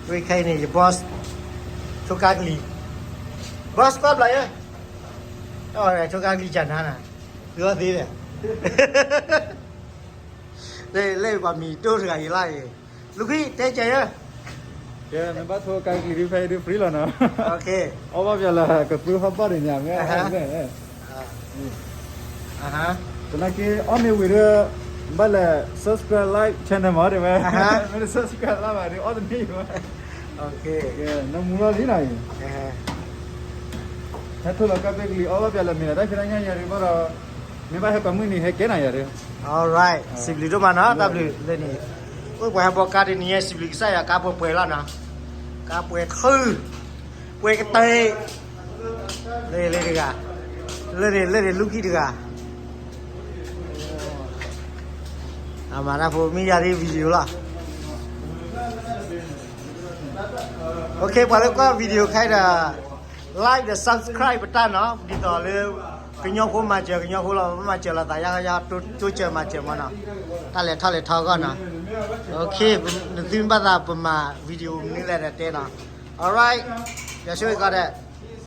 ဝဲခဲအံၤန့ၣ် ယ boss ဆိကါကလံၤ, boss ကွၢ်ဘျးယဲ, ဆိကါကလံၤကနါနၤ, သုအီၣ်သ့ဒီး, လၢပှၤမံၤဒိၣ်တဂၤအံၤလီၤအံၤ, လူၤခံတဲကဲယဲ, ကဲ မ့ၢ်ဘၣ်ဆိကါကလံၤဒုးဖဲအံၤဒုး free လီၤနီၤ, အီၣ်ဘၣ်ပၠးလၢ ကသူဟီၣ်ဘၣ်ဒံးညါမ့ၢ် သနာ်က့ အီၣ်မ့ၢ်ဝံၤဒီး ဘၣ်လဲၤ subscribe like channel မး တဲဝဲ, မ့ၢ်တ subscribe လၢဘၣ်ဒီး အီၣ်တန့ၢ်ဘၣ်, နမူလီၤလံနီၤအံၤ, ဟဲထိၣ်လီၤကါပ့ကလံၤ အီၣ်ဘၣ်ပၠးလၢမ့ၢ်လၢတၢ်ဖံးတၢ်ညၣ်ယၤဒုးဘၣ်ဒီး, မ့ၢ်ဘၣ်ဟဲပှၤမုၢ်နံၤဟဲကဲနၤယၤဒုး, alright စံးဘျုးဒိၣ်မးနီၤ တၢ်ဘျုးလၢန့ၣ်, အိၣ်ပှၤဟဲဘီကါဒ်န့ၣ် စံးဘျုးကစၢ်ယွၤ ကါပှဲၤပှဲၤလီၤနီၤ, ကါပှဲၤခုၣ်, ပှဲၤကတၢၢ် လၢလၢတဂၤ, လၢန့ၣ် လၢန့ၣ်လူၤခံတဂၤ, အမၤတၢ်ဖိမ့ၢ်ယၤဒ် video လီၤ, okay ပှၤလၢကွၢ် video ခဲအံၤဒီး like ဒီး subscribe ပတၢ်နီၤ, ဒ်သိးလၢ ကညီဖိမၤစၢၤကညီဖိလီၤ, မၤစၢၤလီၤသးယါယါ တိစၢၤမၤစၢၤမးနီၤ, တၢ်လဲၤထီၣ်လဲၤထီအဂီၢ်နီၤ, okay နသုမ့ၢ်ဘၣ်သးပမၤ video မနုၤလဲၣ်ဒီးတဲနီၤ, alright ယွၤဆိၣ်ဂ့ၤကီးဒဲး